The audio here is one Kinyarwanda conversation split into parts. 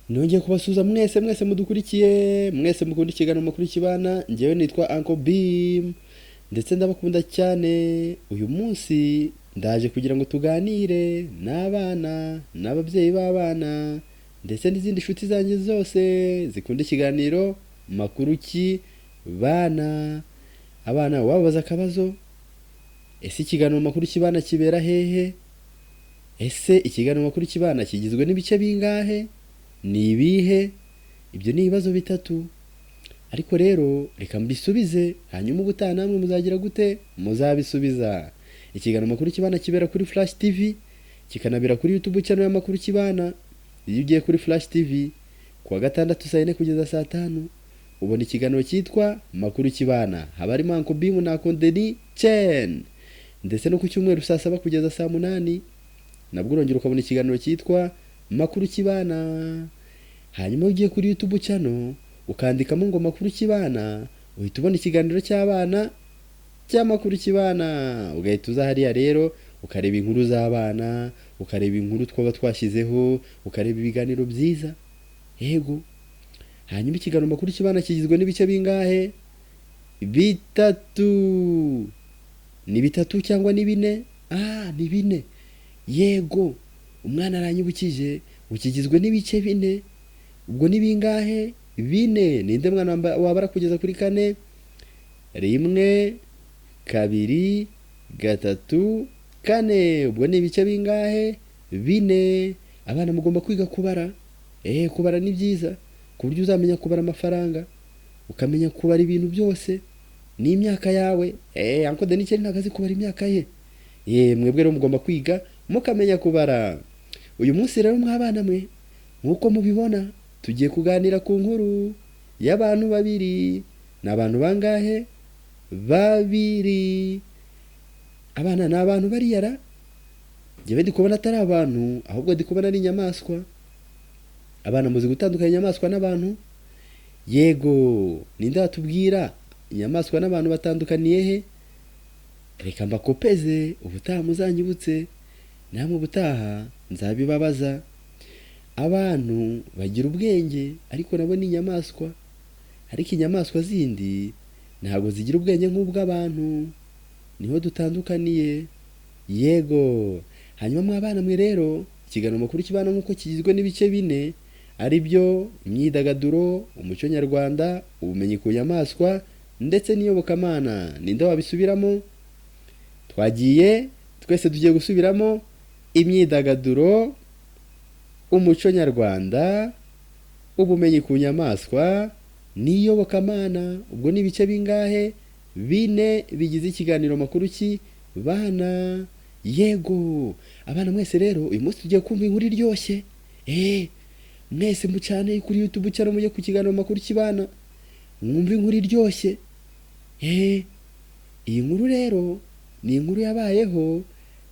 Nongeye kubasuhuza mwese mwese mudukurikiye, mwese mukunda ikiganiro Makuru Kibana. Njyewe nitwa Uncle Bim ndetse ndabakunda cyane. Uyu munsi ndaje kugira ngo tuganire n'abana n'ababyeyi b'abana ndetse n'izindi nshuti zanjye zose zikunda ikiganiro Makuru Kibana. Abana, wababaza akabazo: ese ikiganiro Makuru Kibana kibera hehe? Ese ikiganiro Makuru Kibana kigizwe n'ibice bingahe? Ni ibihe? Ibyo ni ibibazo bitatu, ariko rero reka mbisubize, hanyuma ubutaha namwe muzagira gute? Muzabisubiza. Ikiganiro Makuru Kibana kibera kuri Flash TV, kikanabera kuri YouTube channel y'Amakuru Kibana. Iyo ugiye kuri Flash TV kuwa gatandatu saa 4 kugeza saa 5, ubona ikiganiro cyitwa Makuru Kibana, haba harimo Uncle Bim na Kondeni Chen. Ndetse no ku cyumweru saa 7 kugeza saa 8, nabwo urongera ukabona ikiganiro cyitwa Makuru Kibana. Hanyuma iyo ugiye kuri YouTube channel ukandikamo ngo Makuru Kibana, uhita ubona ikiganiro cy'abana cy'Amakuru Kibana, ugahita uza hariya rero ukareba inkuru z'abana, ukareba inkuru twaba twashyizeho, ukareba ibiganiro byiza. Yego. Hanyuma ikiganiro Makuru Kibana kigizwe n'ibice bingahe? Bitatu. Ni bitatu cyangwa ni bine? Ah, ni bine. Yego, umwana aranyibukije ngo kigizwe n'ibice bine. Ubwo ni bingahe? Bine. Ninde mwana wabara kugeza kuri kane? Rimwe, kabiri, gatatu, kane. Ubwo ni ibice bingahe? Bine. Abana, mugomba kwiga kubara. Kubara ni byiza, ku buryo uzamenya kubara amafaranga, ukamenya kubara ibintu byose n'imyaka yawe. Uncle Denis ntabwo azi kubara imyaka ye. Mwebwe rero mugomba kwiga mukamenya kubara. Uyu munsi rero, mwabana mwe, nk'uko mubibona, tugiye kuganira ku nkuru y'abantu babiri. Ni abantu bangahe? Babiri. Abana, ni abantu bariyara? Njyewe ndi kubona atari abantu, ahubwo ndi kubona ari inyamaswa. Abana, muzi gutandukanya inyamaswa n'abantu? Yego. Ninde watubwira inyamaswa n'abantu batandukaniye he? Reka mbakopeze, ubutaha muzanyibutse namwe, ubutaha nzabibabaza. Abantu bagira ubwenge, ariko nabo ni inyamaswa. Ariko inyamaswa zindi ntabwo zigira ubwenge nk'ubw'abantu, niho dutandukaniye. Yego. Hanyuma mwabana mwe rero, ikiganiro Makuru Kibana nk'uko kigizwe n'ibice bine, ari byo imyidagaduro, umuco nyarwanda, ubumenyi ku nyamaswa ndetse n'iyobokamana. Ninde wabisubiramo? Twagiye twese, tugiye gusubiramo: imyidagaduro, umuco nyarwanda, ubumenyi ku nyamaswa n'iyobokamana. Ubwo ni ibice bingahe? Bine bigize ikiganiro Makuru Kibana. Yego. Abana mwese rero, uyu munsi tugiye kumva inkuru iryoshye. Mwese mucane kuri YouTube cyangwa mujye ku kiganiro Makuru Kibana, mwumve inkuru iryoshye. Iyi nkuru rero ni inkuru yabayeho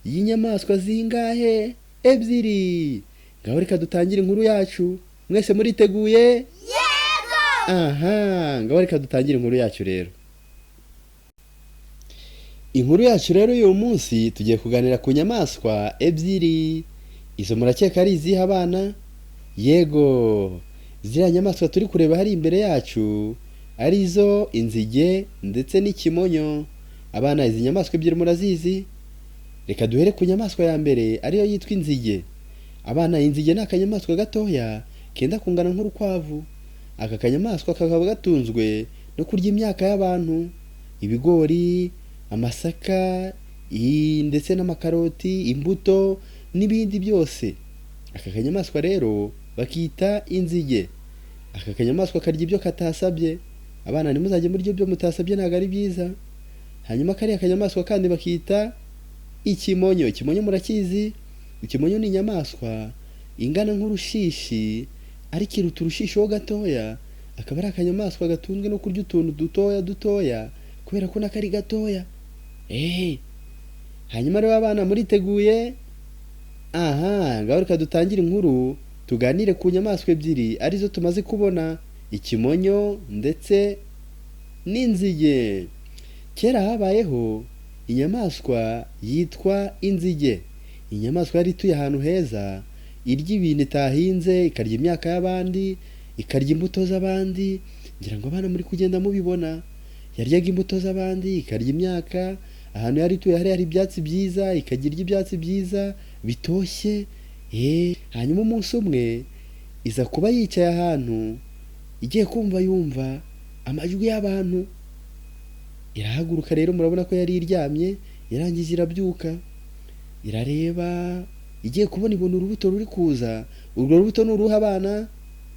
y'inyamaswa zingahe? Ebyiri. Ngaho reka dutangire inkuru yacu. Mwese muriteguye? Yego! Aha, ngaho reka dutangire inkuru yacu rero. Inkuru yacu rero y'uyu munsi, tugiye kuganira ku nyamaswa ebyiri. Izo murakeka ari izihe, abana? Yego, ziriya nyamaswa turi kureba hari imbere yacu, arizo inzige ndetse n'ikimonyo. Abana, izi nyamaswa ebyiri murazizi? Reka duhere ku nyamaswa ya mbere, ariyo yitwa inzige. Abana, inzige ni akanyamaswa gatoya kenda kungana nk'urukwavu. Aka kanyamaswa kakaba gatunzwe no kurya imyaka y'abantu: ibigori, amasaka, ndetse n'amakaroti, imbuto n'ibindi byose. Aka kanyamaswa rero bakita inzige. Aka kanyamaswa karya ibyo katasabye. Abana, ntimuzajye murya ibyo mutasabye, ntabwo ari byiza. Hanyuma kariya kanyamaswa kandi bakita ikimonyo. Ikimonyo murakizi? Ikimonyo ni inyamaswa ingana nk'urushishi, ariko iruta urushishi ho gatoya. Akaba ari akanyamaswa gatunzwe no kurya utuntu dutoya dutoya, kubera ko nako ari gatoya. Hanyuma rero, abana, muriteguye? Aha, ngaho reka dutangire inkuru, tuganire ku nyamaswa ebyiri arizo tumaze kubona, ikimonyo ndetse n'inzige. Kera habayeho inyamaswa yitwa inzige. Inyamaswa yari ituye ahantu heza. Irya ibintu itahinze, ikarya imyaka y'abandi, ikarya imbuto z'abandi. Ngira ngo abana muri kugenda mubibona. Yaryaga imbuto z'abandi, ikarya imyaka. Ahantu yari ituye hari ibyatsi byiza, ikajya irya ibyatsi byiza bitoshye. Hanyuma umunsi umwe iza kuba yicaye ahantu, igiye kumva yumva amajwi y'abantu. Irahaguruka rero, murabona ko yari iryamye, irangije irabyuka, irareba, igiye kubona ibona urubuto ruri kuza. Urwo rubuto ni uruhe, abana?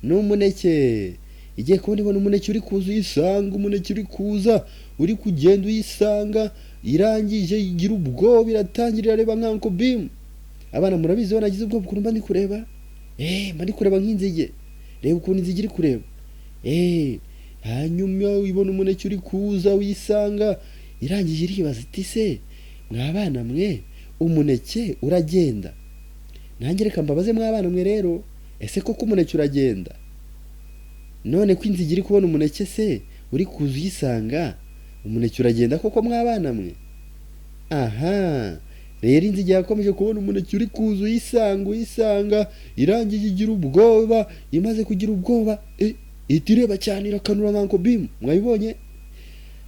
Ni umuneke. Igiye kubona ibona umuneke uri kuza uyisanga, umuneke uri kuza, uri kugenda uyisanga. Irangije igira ubwoba, iratangira irareba nka Uncle Bim. Abana, murabizi iyo nagize ubwoba ukuntu mba ndi kureba. Mba ndi kureba nk'inzige. Reba ukuntu inzige iri kureba. Hanyuma ibona umuneke uri kuza uyisanga, irangije iribaza iti: "Se mwa bana mwe, umuneke uragenda?" Nanjye reka mbabaze, mwa bana mwe rero, ese koko umuneke uragenda? None ko inzige iri kubona umuneke se uri kuza uyisanga, umuneke uragenda koko, mwa bana mwe? Aha rero inzige yakomeje kubona umuneke uri kuza uyisanga, uyisanga, irangije igira ubwoba. Imaze kugira ubwoba, ihita ireba cyane, irakanura nka Uncle Bim. Mwabibonye?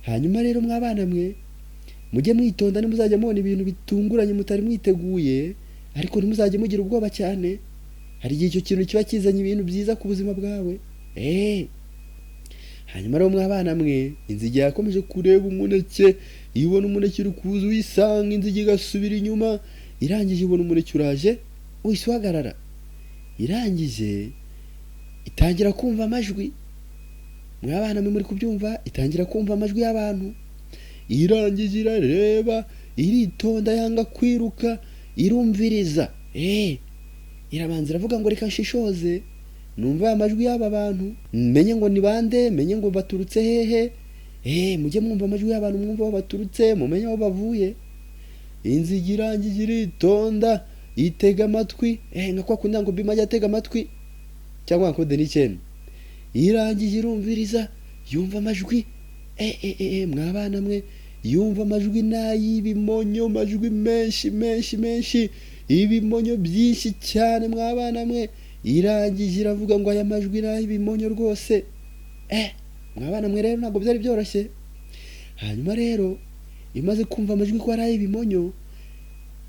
Hanyuma rero, mwa bana mwe, mujye mwitonda nimuzajya mubona ibintu bitunguranye mutari mwiteguye, ariko ntimuzajye mugira ubwoba cyane. Hari igihe icyo kintu kiba kizanye ibintu byiza ku buzima bwawe. Hanyuma rero, mwa bana mwe, inzige yakomeje kureba umuneke, ibona umuneke uri kuza uyisanga, inzige igasubira inyuma. Irangije ibona umuneke uraje, uhise uhagarara. Irangije itangira kumva amajwi. Mwa bana mwe, muri kubyumva? Itangira kumva amajwi y'abantu. Irangije irareba, iritonda, yanga kwiruka, irumviriza. Irabanza iravuga ngo: "Reka nshishoze numva aya majwi y'aba bantu, menye ngo ni bande, menye ngo baturutse hehe." Mujye mwumva amajwi y'abantu, mwumva aho baturutse, mumenye aho bavuye. Inzige irangije iritonda, itega amatwi, nka kwa kundi ngo Bima ajya atega amatwi cyangwa nka kode n'icyenda. Irangije irumviriza, yumva amajwi. Mwa bana mwe, yumva amajwi n'ay'ibimonyo, amajwi menshi menshi menshi, ibimonyo byinshi cyane, mwa bana mwe. Irangije iravuga ngo: "Aya majwi n'ay'ibimonyo rwose." Mwa bana mwe rero, ntabwo byari byoroshye. Hanyuma rero imaze kumva amajwi ko ari ay'ibimonyo,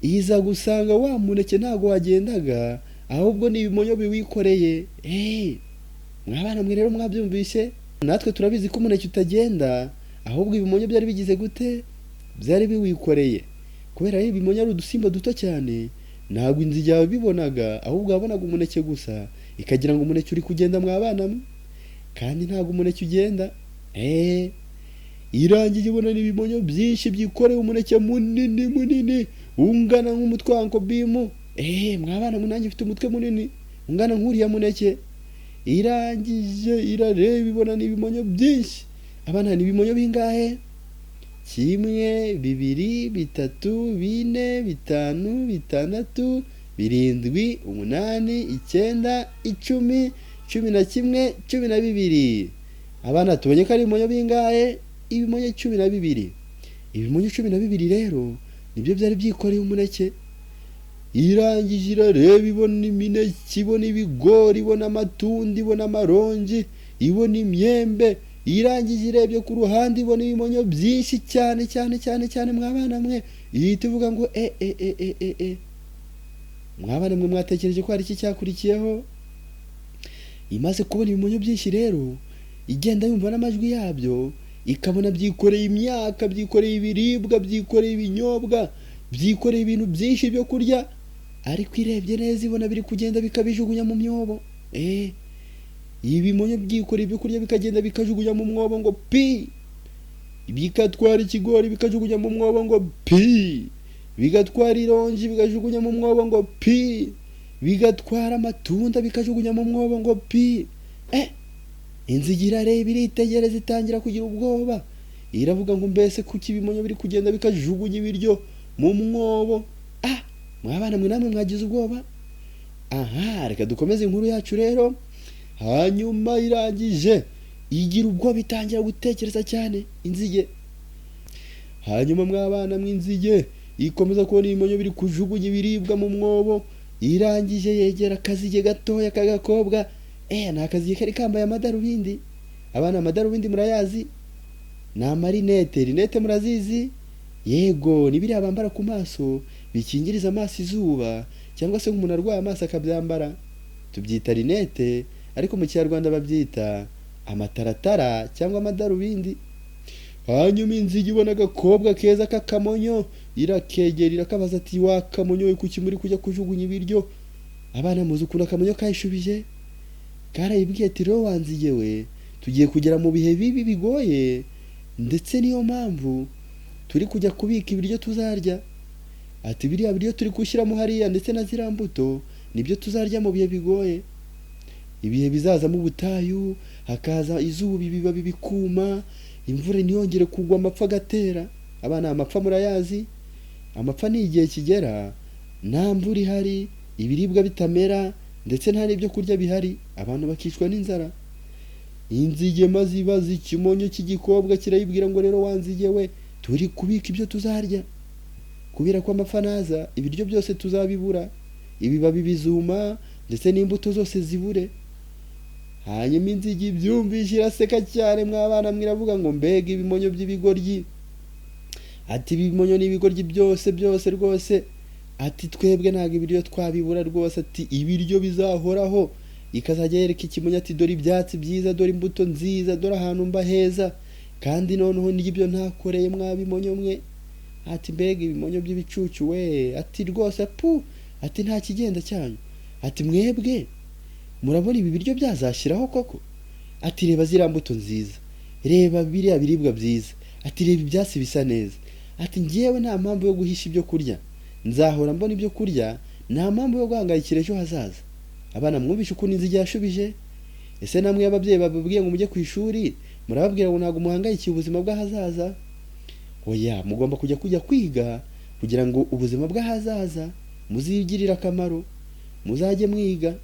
iza gusanga wa muneke ntabwo wagendaga, ahubwo ni ibimonyo biwikoreye. Mwa bana mwe rero, mwabyumvise? Natwe turabizi ko umuneke utagenda, ahubwo ibimonyo byari bigize gute? Byari biwikoreye. Kubera rero ibimonyo ari udusimba duto cyane, ntabwo inzige yabibonaga, ahubwo yabonaga umuneke gusa, ikagira ngo umuneke uri kugenda, mwa bana mwe, kandi ntabwo umuneke ugenda. Irangije ibona n'ibimonyo byinshi byikoreye umuneke munini munini ungana nk'umutwe wa Uncle Bimu. Mwa bana mwe, nanjye mfite umutwe munini ungana nk'uriya muneke. Irangije irareba, ibona n'ibimonyo byinshi. Abana, ni ibimonyo bingahe? Kimwe, bibiri, bitatu, bine, bitanu, bitandatu, birindwi, umunani, icyenda, 10, 11, 12. Abana, tubonye ko ari ibimonyo bingahe? Ibimonyo 12. Ibimonyo 12 rero nibyo byari byikoreye umuneke. Irangije irareba, ibona imineke, ibona ibigori, ibona amatunda, ibona amaronji, ibona imyembe. Irangije irebye ku ruhande, ibona ibimonyo byinshi cyane cyane cyane cyane, mwa bana mwe. Ihita ivuga ngo: "E e e e e e!" Mwa bana mwe, mwatekereje ko hari iki cyakurikiyeho? Imaze kubona ibimonyo byinshi rero, igenda yumva n'amajwi yabyo, ikabona byikoreye imyaka, byikoreye ibiribwa, byikoreye ibinyobwa, byikoreye ibintu byinshi byo kurya, ariko irebye neza ibona biri kugenda bikabijugunya mu myobo. Ibimonyo byikoreye ibyo kurya bikagenda bikajugunya mu mwobo ngo pi! Bigatwara ikigori bikajugunya mu mwobo ngo pi! Bigatwara ironji bikajugunya mu mwobo ngo pi! Bigatwara amatunda bikajugunya mu mwobo ngo pi! Inzige irareba, iritegereza, itangira kugira ubwoba. Iravuga ngo: "Mbese kuki ibimonyo biri kugenda bikajugunya ibiryo mu mwobo?" Ah, mwabana mwe, namwe mwagize ubwoba. Aha, reka dukomeze inkuru yacu rero. Hanyuma irangije igira ubwoba, itangira gutekereza cyane inzige. Hanyuma, mwabana mw'inzige ikomeza kubona ibimonyo biri kujugunya ibiribwa mu mwobo. Irangije yegera akazige gatoya k'agakobwa. Ni akazige kari kambaye amadarubindi. Abana, amadarubindi murayazi? Ni amarinete. Rinete murazizi? Yego, ni biriya bambara ku maso bikingiriza amaso izuba, cyangwa se nk'umuntu arwaye amaso akabyambara. Tubyita rinete, ariko mu Kinyarwanda babyita amataratara cyangwa amadarubindi. Hanyuma inzige ibona agakobwa keza k'akamonyo, irakegera, irakabaza ati: "Wa kamonyo we, kuki muri kujya kujugunya ibiryo?" Abana, muzi ukuntu akamonyo kayishubije? Karayibwiye ati: "Rero wa nzige we, tugiye kugera mu bihe bibi bigoye, ndetse niyo mpamvu turi kujya kubika ibiryo tuzarya." Ati: "Biriya biryo turi gushyiramo hariya ndetse na ziriya mbuto nibyo tuzarya mu bihe bigoye, ibihe bizazamo ubutayu, hakaza izuba, ibibabi bikuma, imvura ntiyongere kugwa, amapfa agatera." Abana, amapfa murayazi? Amapfa ni igihe kigera nta mvura ihari, ibiribwa bitamera, ndetse nta n'ibyo kurya bihari, abantu bakicwa n'inzara. Inzige maze ibaza ikimonyo cy'igikobwa, kirayibwira ngo: "Rero wa nzige we, turi kubika ibyo tuzarya kubera ko amapfa naza ibiryo byose tuzabibura, ibibabi bizuma, ndetse n'imbuto zose zibure." Hanyuma inzige ibyumvishe iraseka cyane, mwabana, mwiravuga ngo: "Mbega ibimonyo by'ibigoryi!" Ati: "Ibimonyo ni ibigoryi byose byose rwose." Ati: "Twebwe ntabwo ibiryo twabibura rwose." Ati: "Ibiryo bizahoraho." Ikazajya yereka ikimonyo ati: "Dore ibyatsi byiza, dore imbuto nziza, dore ahantu mba heza, kandi noneho n'ibyo ntakoreye, mwabimonyo mwe." Ati: "Mbega ibimonyo by'ibicucu we!" Ati: "Rwose pu!" Ati: "Nta kigenda cyanyu." Ati: "Mwebwe murabona ibi biryo byazashyiraho koko?" Ati: "Reba ziriya mbuto nziza, reba biriya biribwa byiza." Ati: "Reba ibyatsi bisa neza." Ati: "Ngewe nta mpamvu yo guhisha ibyo kurya, nzahora mbona ibyo kurya, nta mpamvu yo guhangayikira ejo hazaza." Abana, mwumvishe ukuntu inzige yashubije? Ese namwe iyo ababyeyi bababwiye ngo mujye ku ishuri, murababwira ngo ntabwo muhangayikiye ubuzima bw'ahazaza? Oya, mugomba kujya kwiga kugira ngo ubuzima bw'ahazaza muzigirire akamaro. Muzajye mwiga,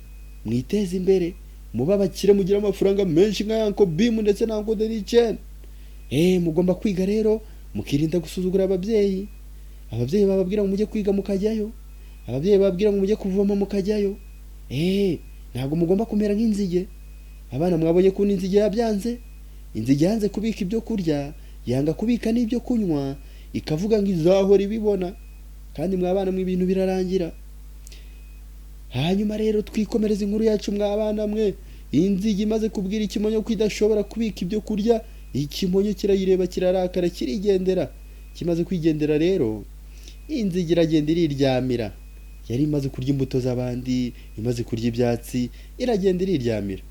mwiteze imbere, mube abakire, mugire amafaranga menshi nka Uncle Bimu ndetse na Uncle Denicen. Mugomba kwiga rero, mukirinda gusuzugura ababyeyi. Ababyeyi bababwira ngo mujye kwiga, mukajyayo. Ababyeyi bababwira ngo mujye kuvoma, mukajyayo. Ntabwo mugomba kumera nk'inzige. Abana, mwabonye ukuntu inzige yabyanze? Inzige yanze kubika ibyo kurya, yanga kubika n'ibyo kunywa, ikavuga ngo izahora ibibona. Kandi mwabana mwe, ibintu birarangira. Hanyuma rero twikomereza inkuru yacu, mwabana mwe. Inzige imaze kubwira ikimonyo ko idashobora kubika ibyo kurya, ikimonyo kirayireba, kirarakara, kirigendera. Kimaze kwigendera rero, inzige iragenda iriryamira. Yari imaze kurya imbuto z'abandi, imaze kurya ibyatsi, iragenda iriryamira.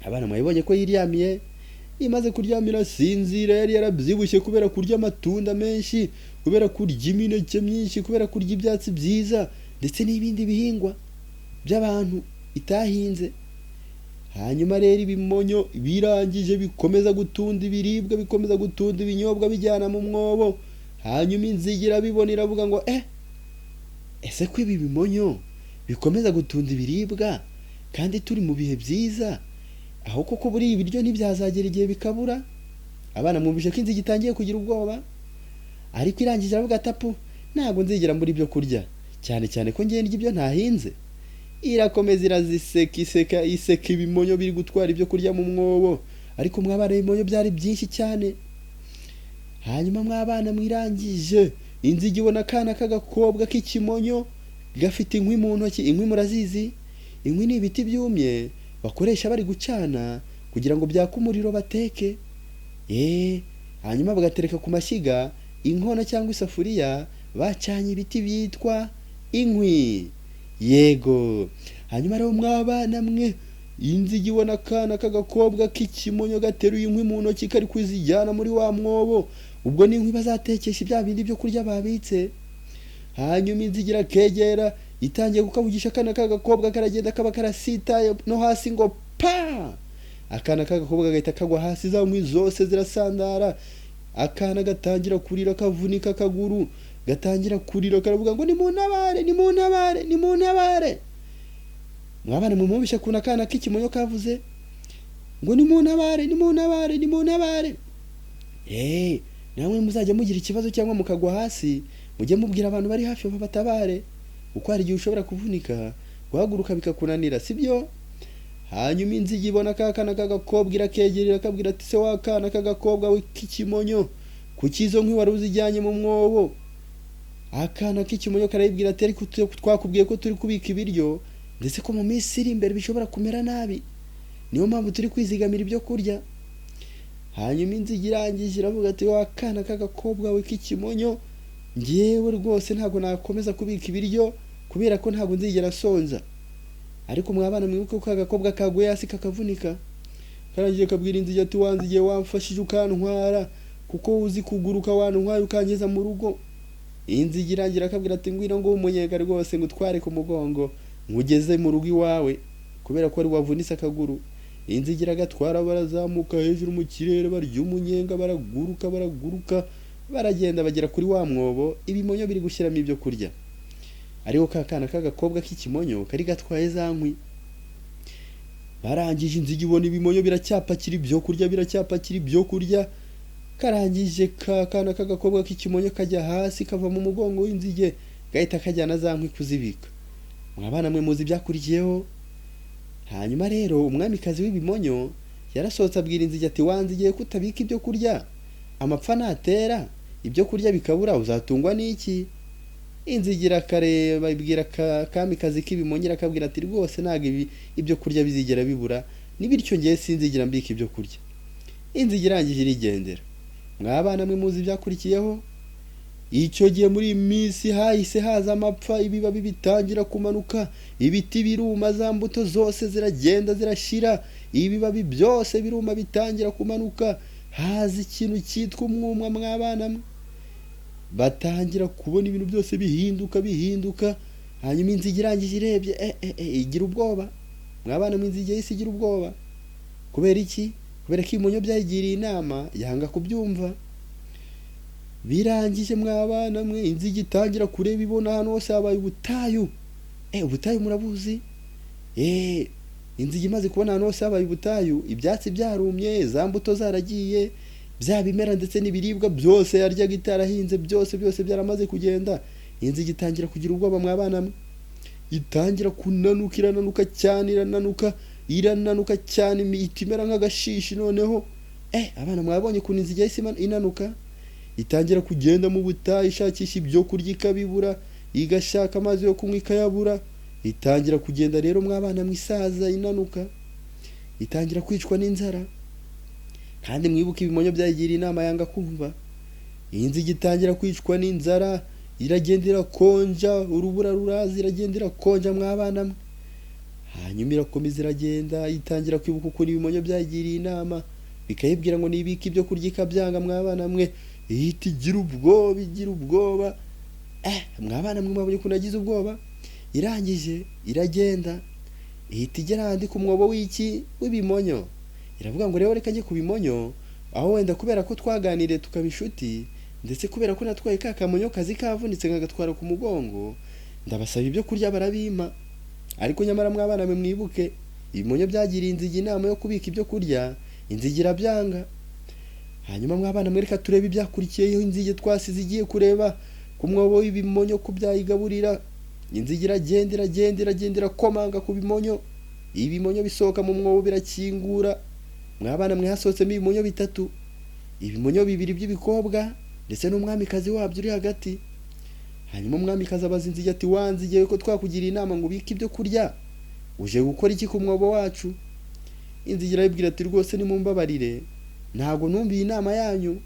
Abana, mwabibonye ko yiryamiye? Imaze kuryamira sinzira. Yari yarabyibushye kubera kurya amatunda menshi, kubera kurya imineke myinshi, kubera kurya ibyatsi byiza ndetse n'ibindi bihingwa by'abantu itahinze. Hanyuma rero ibimonyo birangije bikomeza gutunda ibiribwa, bikomeza gutunda ibinyobwa, bijyana mu mwobo. Hanyuma inzige irabibona, iravuga ngo: "Ese ko ibi bimonyo bikomeza gutunda ibiribwa kandi turi mu bihe byiza, aho koko buriya ibiryo ntibyazagera igihe bikabura?" Abana, mwumvishe ko inzige itangiye kugira ubwoba? Ariko irangije aravuga ati: "Apu, ntabwo nzigera mbura ibyo kurya, cyane cyane ko ngenda ibyo ntahinze." Irakomeza iraziseka, iseka, iseka ibimonyo biri gutwara ibyo kurya mu mwobo. Ariko mwabana, ibimonyo byari byinshi cyane. Hanyuma mwabana, mwirangije inzige ibona akana k'agakobwa k'ikimonyo gafite inkwi mu ntoki. Inkwi murazizi? Inkwi ni ibiti byumye bakoresha bari gucana kugira ngo byake umuriro bateke. Hanyuma bagatereka ku mashyiga inkono cyangwa isafuriya, bacanye ibiti byitwa inkwi. Yego. Hanyuma rero mwabana mwe, inzige ibona akana k'agakobwa k'ikimonyo gateruye inkwi mu ntoki, kari kuzijyana muri wa mwobo. Ubwo ni inkwi bazatekesha bya bindi byo kurya babitse. Hanyuma inzige irakegera, itangiye kukavugisha. Akana k'agakobwa karagenda kaba karasitaye no hasi ngo pa! Akana k'agakobwa gahita kagwa hasi, za nkwi zose zirasandara. Akana gatangira kurira, kavunika akaguru, gatangira kurira, karavuga ngo: "Nimuntabare, nimuntabare, nimuntabare!" Mwabana, mumubishe ukuntu akana k'ikimonyo kavuze ngo: "Nimuntabare, nimuntabare, nimuntabare!" Namwe muzajya mugira ikibazo cyangwa mukagwa hasi, mujye mubwira abantu bari hafi babatabare. Kuko hari igihe ushobora kuvunika, guhaguruka bikakunanira, sibyo? Hanyuma inzige ibona ka kana k'agakobwa, irakegerera, akabwira ati: "Se wa kana k'agakobwa we k'ikimonyo, kuki izo nkwi wari uzijyanye mu mwobo?" Akana k'ikimonyo karayibwira ati: "Ariko twakubwiye ko turi kubika ibiryo, ndetse ko mu minsi iri imbere bishobora kumera nabi, niyo mpamvu turi kwizigamira ibyo kurya." Hanyuma inzige irangije iravuga ati: "Wa kana k'agakobwa we k'ikimonyo, ngewe rwose ntabwo nakomeza kubika ibiryo kubera ko ntabwo nzigera nsonza." Ariko mwabana, mwibuke ko agakobwa kaguye hasi kakavunika. Karangije kabwira inzige ati: "Wa nzige, wamfashije ukantwara, kuko uzi kuguruka, wantwaye ukangeza mu rugo." Inzige irangira akabwira ati: "Ngwino ngo umunyenga rwose ngutware ku mugongo nkugeze mu rugo iwawe, kubera ko wari wavunitse akaguru." Inzige iragatwara, barazamuka hejuru mu kirere, barya umunyenga, baraguruka, baraguruka, baragenda, bagera kuri wa mwobo ibimonyo biri gushyiramo ibyo kurya, ariko ka kana k'agakobwa k'ikimonyo kari gatwaye za nkwi. Barangije inzige ibona ibimonyo biracyapakira ibyo kurya, biracyapakira ibyo kurya. Karangije ka kana k'agakobwa k'ikimonyo kajya hasi, kava mu mugongo w'inzige, gahita kajyana za nkwi kuzibika. Mwabana mwe, muzi ibyakurikiyeho. Hanyuma rero umwamikazi w'ibimonyo yarasohotse, abwira inzige ati: "Wa nzige, kutabika ibyo kurya, amapfa natera ibyo kurya bikabura, uzatungwa n'iki?" Inzige irakareba, ibwira kamikazi k'ibimonyo, irakabwira ati: "Rwose ntabwo ibi ibyo kurya bizigera bibura, ni bityo ngewe sinzigera mbika ibyo kurya." Inzige irangije irigendera. Mwabana mwe, muzi ibyakurikiyeho. Icyo gihe muri iyi minsi hahise haza amapfa, ibibabi bitangira kumanuka, ibiti biruma, za mbuto zose ziragenda zirashira, ibibabi byose biruma, bitangira kumanuka, haza ikintu cyitwa umwuma. Mwabana mwe, batangira kubona ibintu byose bihinduka, bihinduka. Hanyuma inzige irangije irebye, igira ubwoba. Mwabana mwe, inzige yahise igira ubwoba. Kubera iki? Kubera ko ibimonyo byayigiriye inama yanga kubyumva. Birangije, mwabana mwe, inzige itangira kureba, ibona ahantu hose habaye ubutayu. Ubutayu murabuzi. Inzige imaze kubona ahantu hose habaye ubutayu, ibyatsi byarumye, za mbuto zaragiye, bya bimera ndetse n'ibiribwa byose yaryaga itarahinze, byose byose byaramaze kugenda, inzige itangira kugira ubwoba. Mwabana mwe, itangira kunanuka, irananuka cyane, irananuka, irananuka cyane, ihita imera nk'agashishi. Noneho abana, mwabonye ukuntu inzige yahise inanuka, itangira kugenda mu butayu ishakisha ibyo kurya ikabibura, igashaka amazi yo kunywa ikayabura. Itangira kugenda rero, mwabana mwe, isaza inanuka, itangira kwicwa n'inzara. Kandi mwibuke ibimonyo byayigiriye inama yanga kumva. Iyi nzige itangira kwicwa n'inzara, iragenda irakonja, urubura ruraza, iragenda irakonja, mwabana mwe. Hanyuma irakomeza iragenda, itangira kwibuka ukuntu ibimonyo byayigiriye inama, bikayibwira ngo nibike ibyo kurya, ikabyanga. Mwabana mwe, ihita igira ubwoba, igira ubwoba. Mwabana mwe, mwabonye ukuntu yagize ubwoba. Irangije iragenda, ihita igera ahandi ku mwobo w'iki? W'ibimonyo. Iravuga ngo: "Rero reka njye ku bimonyo, aho wenda kubera ko twaganiriye tukaba inshuti, ndetse kubera ko natwaye ka kamonyo kazi kavunitse nkagatwara ku mugongo, ndabasaba ibyo kurya barabimpa." Ariko nyamara, mwabana mwe, mwibuke ibimonyo byagiriye inzige inama yo kubika ibyo kurya, inzige irabyanga. Hanyuma, mwabana mwe, reka turebe ibyakurikiyeho. Inzige twasize igiye kureba ku mwobo w'ibimonyo ko byayigaburira. Inzige iragenda, iragenda, iragenda, irakomanga ku bimonyo, ibimonyo bisohoka mu mwobo, birakingura. Mwabana mwe, hasohotsemo ibimonyo bitatu, ibimonyo bibiri by'ibikobwa ndetse n'umwamikazi wabyo uri hagati. Hanyuma umwamikazi abaza inzige ati: "Wa nzige, ko twakugiriye inama ngo ubike ibyo kurya, uje gukora iki ku mwobo wacu?" Inzige irabibwira ati: "Rwose nimumbabarire, ntabwo numviye inama yanyu,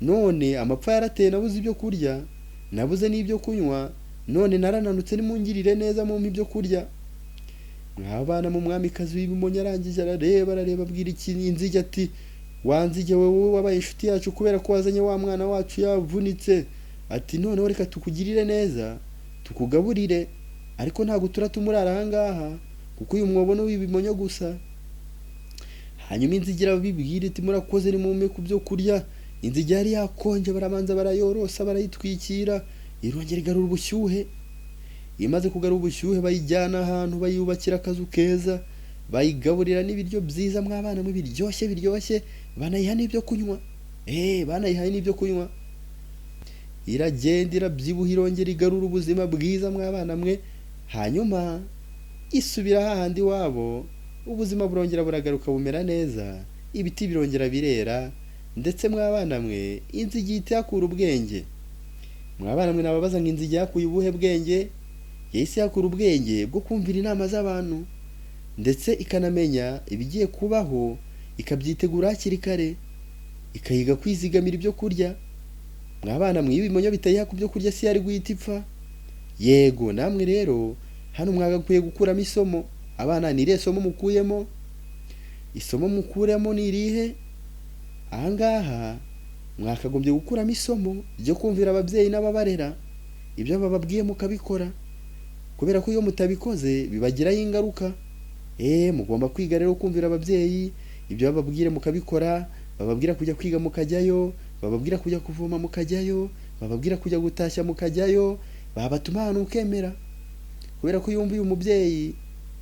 none amapfa yarateye, nabuze ibyo kurya, nabuze n'ibyo kunywa, none narananutse, nimungirire neza mumpe ibyo kurya." Mwabana mu, mwamikazi w'ibimonyo arangije arareba, arareba, abwira iki? Inzige ati: "Wa nzige, wowe wabaye inshuti yacu kubera ko wazanye wa mwana wacu yavunitse." Ati: "Noneho reka tukugirire neza tukugaburire, ariko ntabwo turatumurara aha ngaha, kuko uyu mwobo ni uw'ibimonyo gusa." Hanyuma inzige irabibwira iti: "Murakoze, nimumpe ku byo kurya." Inzige yari yakonje, barabanza barayorosa, barayitwikira, irongera igarura ubushyuhe. Imaze kugarura ubushyuhe, bayijyana ahantu, bayubakira akazu keza, bayigaburira n'ibiryo byiza, mwabana mwe, biryoshye biryoshye, banayiha n'ibyo kunywa. Banayihaye n'ibyo kunywa. Iragenda irabyibuha, irongera igarura ubuzima bwiza, mwabana mwe. Hanyuma isubira hahandi iwabo, ubuzima burongera buragaruka bumera neza, ibiti birongera birera. Ndetse mwabana mwe, inzige ihita ihakura ubwenge. Mwabana mwe, nababaza ngo inzige yakuye ubuhe bwenge? Yahise yakura ubwenge bwo kumvira inama z'abantu, ndetse ikanamenya ibigiye kubaho ikabyitegura hakiri kare, ikayiga kwizigamira ibyo kurya. Mwabana mwe, iyo ibimonyo bitayiha ku byo kurya, si yari guhita ipfa? Yego. Namwe rero hano mwagakwiye gukuramo isomo. Abana, ni irihe somo mukuyemo? Isomo mukuremo ni irihe ahangaha? Mwakagombye gukuramo isomo ryo kumvira ababyeyi n'ababarera, ibyo bababwiye mukabikora, kubera ko iyo mutabikoze bibagiraho ingaruka. Mugomba kwiga rero kumvira ababyeyi, ibyo bababwire mukabikora. Bababwira kujya kwiga mukajyayo, bababwira kujya kuvoma mukajyayo, bababwira kujya gutashya mukajyayo, babatuma ahantu ukemera, kubera ko iyo wumviye umubyeyi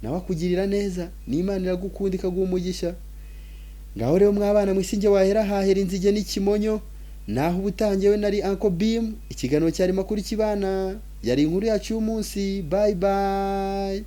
nawe akugirira neza, n'Imana iragukunda ikaguha umugisha. Ngaho rero mwabana mu isi, njye wahera hahera inzige n'ikimonyo. Naho ubutangewe nari Uncle Bim, ikiganiro cyari Makuru Kibana, yari inkuru yacu y'umunsi. Bye bye.